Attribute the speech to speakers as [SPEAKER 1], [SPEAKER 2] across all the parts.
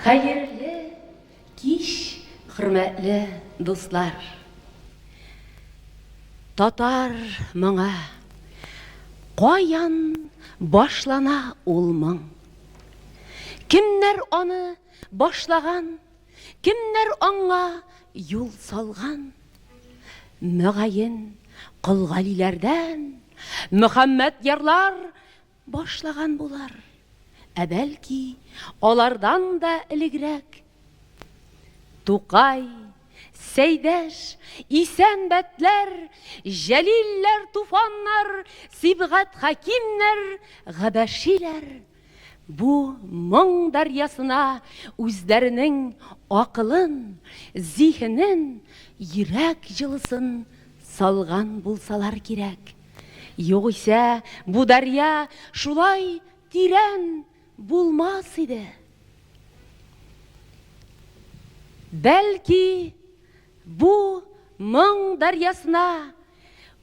[SPEAKER 1] Хәерле кич, хөрмәтле дуслар! Татар моңы. Каян башлана ул моң? Кемнәр аны башлаган, кемнәр аңа юл салган? Мөгаен, Кол Галиләрдән Мөхәммәдьярлар Башлаган булыр, ә бәлки, алардан да элегрәк. Тукай, Сәйдәш, Исәнбәтләр, Җәлилләр, Туфаннар, Сибгат Хәкимнәр, Габәшиләр бу моң дәрьясына үзләренең акылын, зиһенен, йөрәк җылысын салган булсалар кирәк. Югыйсә, бу дәрья шулай тирән булмас иде. Бәлки, бу моң дәрьясына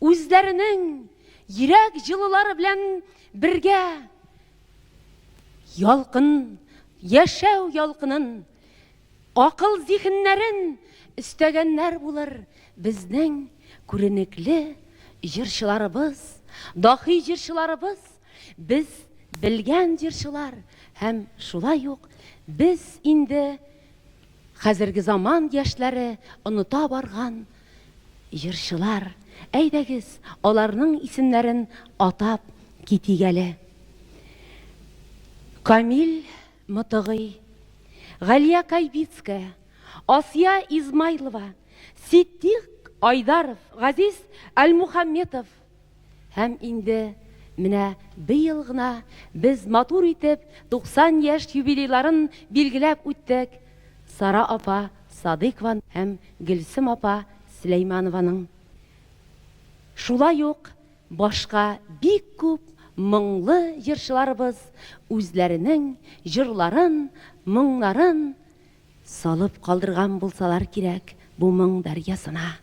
[SPEAKER 1] үзләренең йөрәк җылылары белән бергә ялкын, яшәү ялкынын, Акыл-зиһеннәрен өстәгәннәр булыр безнең күренекле җырчыларыбыз, даһи җырчыларыбыз, без белгән җырчылар һәм шулай ук без инде хәзерге заман яшьләре оныта барган җырчылар. Әйдәгез, аларның исемнәрен атап китик әле. Камил Мотыгый, Галия Кайбицкая, Асия Измайлова, Ситдыйк Айдаров, Газиз Әлмухаметов һәм инде менә быел гына без матур итеп 90 яшь юбилейларын билгеләп үттек Сара апа Садыйкова һәм Гөлсем апа Сөләйманованың. Шулай ук Башка бик күп моңлы җырчыларыбыз үзләренең җырларын, моңнарын салып калдырган булсалар кирәк бу моң дәрьясына.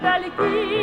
[SPEAKER 2] Бәлки.